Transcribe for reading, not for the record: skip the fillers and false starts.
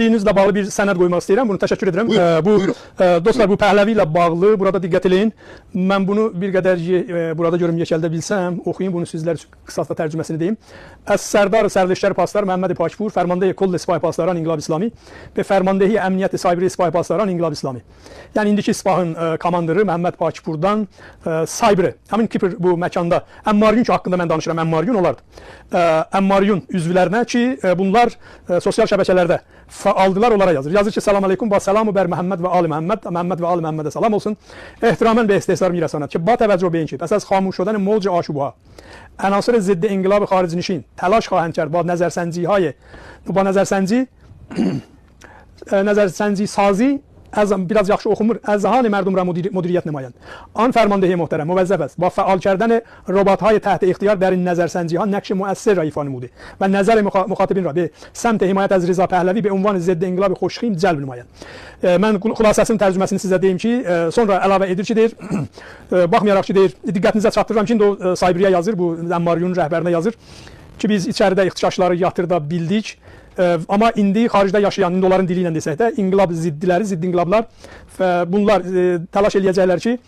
Dediyinizlə bağlı bir sənəd qoymaq istəyirəm. Bunu təşəkkür edirəm. Buyurun, Bu buyurun. Dostlar, bu Pəhləvi ilə bağlı burada diqqət eləyin. Mən bunu bir qədər burada görüm yekəldə bilsəm, oxuyum bunu sizlər üçün qısaltma tərcüməsini deyim. Əz Sərdar Sərleşkər Paslar Məhəmməd Pakpur, Fərmandehi Koll Sipahi Pasdaran İnqilab İslami və Fərmandehi Əmniyyət Saybiri Sipahi Pasdaran İnqilab İslami. Yəni indiki Sipahın komandiri Məhəmməd Pakpurdan Saybiri, həmin Kipr bu məkanda Əmmaryun ki haqqında mən danışıram, Əmmaryun olardı. Əmmaryun üzvlərinə ki, bunlar sosial şəbəkələrdə fəaldılar, onlara yazır. Yazır ki, salam aleykum, ba salamu bər Məhəmməd və ali Məhəmməd, Məhəmməd və ali Məhəmmədə salam olsun. Ehtiramən به استحضار میرساند که با توجه به اینکه پس از خاموش شدن موج آشوبها عناصر ضد انقلاب خارج نشین تلاش خواهند کرد با نظرسنجی های با نظرسنجی نظرسنجی سازی از biraz yaxşı oxunmur. Əzhan مردم را مدیریت نمایند. آن فرمانده محترم موظف است با فعال کردن ربات‌های تحت اختیار در این نظرسنجی ها نقش مؤثر را ایفا نموده و نظر مخاطبین را به سمت حمایت از رضا پهلوی به عنوان ضد انقلاب خوشخیم جلب نمایند. Mən xülasəsinin tərcüməsini sizə deyim ki, sonra əlavə edir ki, deyir, baxmayaraq ki, deyir, diqqətinizə çatdırıram ki, indi o Saybriyə yazır, bu Əmmaryunun rəhbərinə yazır ki, biz içəridə ixtişaşları yatırda bildik. Amma indi xaricdə yaşayan, indi onların dili ilə desək də, inqilab ziddiləri, zidd inqilablar və bunlar təlaş eləyəcəklər ki,